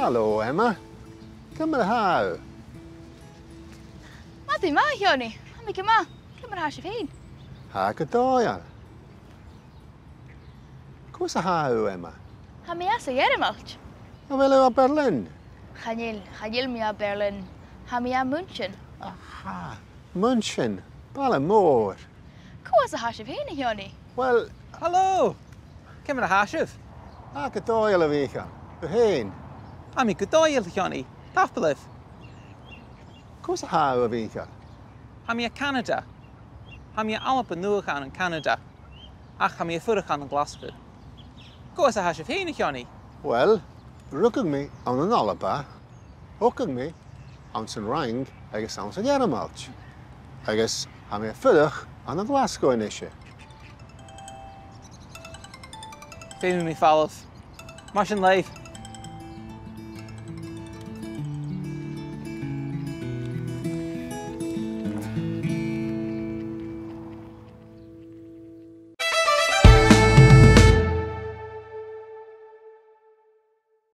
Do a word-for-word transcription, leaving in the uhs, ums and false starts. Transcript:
Hello, Emma. Ciamar a tha thu? Madainn mhath, a Sheonaidh. Tha mi gu math. Ciamar a tha sibh fhèin? Tha gu dòigheil. Cò às a tha thu, Emma? Tha mi às a' Ghearmailt. A bheil thu à Berlin? Chan eil, chan eil mi à Berlin. Tha mi à München. Aha, München. Baile mòr. Cò às a tha sibh fhèin, a Sheonaidh? Well, hello! Ciamar a tha sibh? Tha gu dòigheil, a Mhìcheil. Thu fhèin? Tha mi gu dòigheil, a Sheonaidh. Tapadh leibh. Cò às a tha thu, a Mhìcheil? Tha mi à Canada. Tha mi à Alba Nuadh ann an Canada. Ach tha mi a' fuireach ann an Glaschu. Cò às a tha sibh fhèin, a Sheonaidh? Well, rugadh mi ann an Alba, thogadh mi anns an Fhraing agus anns a' Ghearmailt. Agus tha mi a' fuireach ann an Glaschu a-nise. Feumaidh mi falbh. Mar sin leibh.